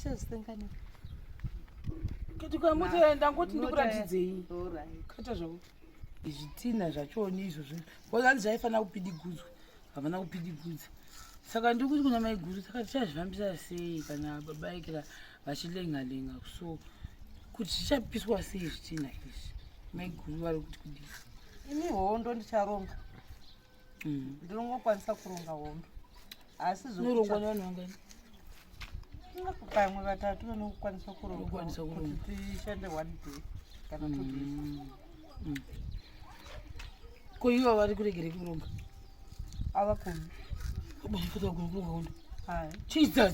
Tichazvitenga. Kati mota ndangoti ndikuratidzei. Kata zvako. Zvitina zvachoni izvozvo. Because hanzi zvaifanira kupidigudzwa. Havana kupidigudza. Saka ndiri kuti kuna maiguru saka tichazvifambisa sei kana baba Ekera vachilenga lenga so kuti zvichapiswa sei zvitina izvi. Maiguru vari kuti kudii? Ini hondo ndicharonga. Ndinongokwanisa kuronga hondo. Asi zvinorongwa nevanhu vangani? Pamwe vatatu vanokwanisa kuronga kuti tishande one day kana 2 days. Ko ivo vari kuregere kuronga? Avakoni. Kuronga hondo. Jesus.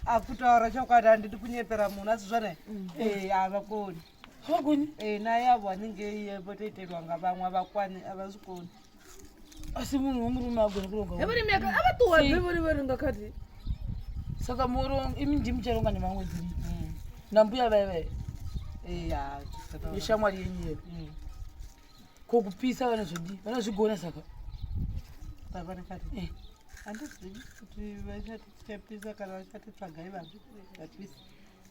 Akutaura chokwadi, handidi kunyepera munhu, asi zvone havakoni. Havakoni? Naye avo vanenge votoiterwa ngavamwe avakwani, havazvikoni. Asi munhu wemurume agoni kuronga hondo. Avatuwa vori vari ngakati. Saka imi ndimucharonga nevamwe dziri nambuya vai vai neshamwari yenyu yero ko kupisa vanozvodi, vanozvigona saka? Pavanakati handizivi kuti vachati tichapisa kana vachati tsvagai vanhu vapisa.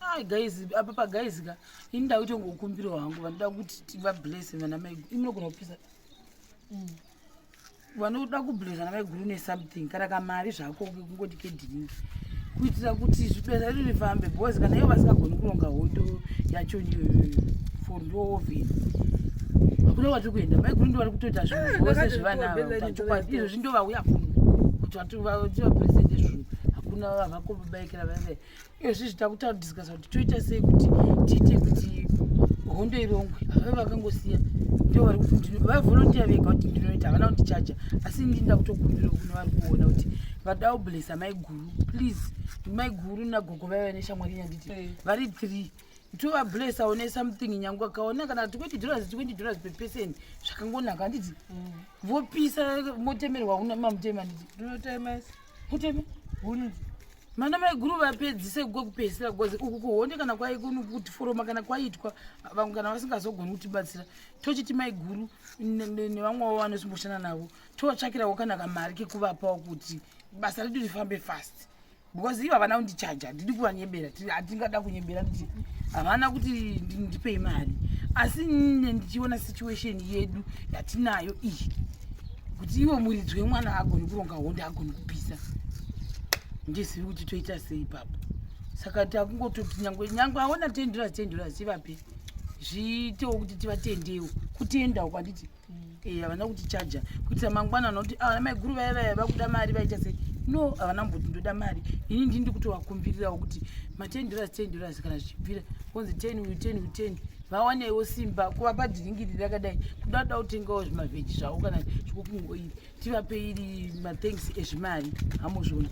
Ai guys, apa paguys ka, ini ndakutongokumbirawo hangu vanoda kuti tivablesse vana maiguru. Imi munogona kupisa, vanoda kublessa vana maiguru nesomething kana kamari zvako kungoti kedrink kuitira kuti basa redu rifambe, because kana ivo vasingagoni kuronga hondo yacho iyoyoyo for ndoovheni hakuna kwatiri kuenda. Maiguru ndo vari kutoita zvinhu zvose zvevana ava. Chokwadi izvozvi ndo vauya kuno kuti tivapresente zvinhu, hakuna vavakobaikira vave izvozvi zvitakutadiscussa kuti toita sei kuti tiite kuti hondo irongwe. Havave vakangosiya, ndo vari kuti vavolunteer vega kuti ndinoita, havana kundichaja. Asi ndinda kutokumbira kune vari kuona kuti vada kublessa maiguru, please, maiguru nagogo vaiva neshamwari yanditi vari three, tovablessawo nesomething nyange akaona kana $20, $20 per person, zvakangonaka, handiti? Vopisa, motemerwa mamutema, handiti? Ndinotema. Muteme. Huni. Mana maiguru vapedzise kwekupedzisira, because uku kuhonde kana kuti foroma kana kwaitwa, vamwe kana vasingazogoni kutibatsira, tochiti maiguru nevamwe vavo vanosimboshanda navo tovatsvakirawo kana kamari kekuvapawo kuti basa redu rifambe fast, because ivo havana kundichaja. Handidi kuvanyebera, hatingada kunyebera nditi havana kuti ndipei mari, asi nne ndichiona situation yedu yatinayo iyi kuti ivo muridzi wemwana agoni kuronga honde, agoni kupisa, ndizivi kuti toita sei ipapo. Saka takungototi nyangwe nyangwe aona $10, $10 tivape, zviitewo kuti tivatendewo, kutendawo kwanditi havana kutichaja, kuitira mangwana vanoti ah, maiguru vaya vaya vakuda mari, vaita sei. No, havana kumboti ndoda mari. Ini ndini kutovakumbirirawo kuti ma$10, $10 kana zvichibvira kunzi 10 uyu, 10 uyu, 10, vawanewo simba kuvapa dhiringiri rakadai, kuda kuda kutengawo zvimavheji zvavo kana zvikukungoiri, tivape iri mathanks ezvimari, hamuzviona.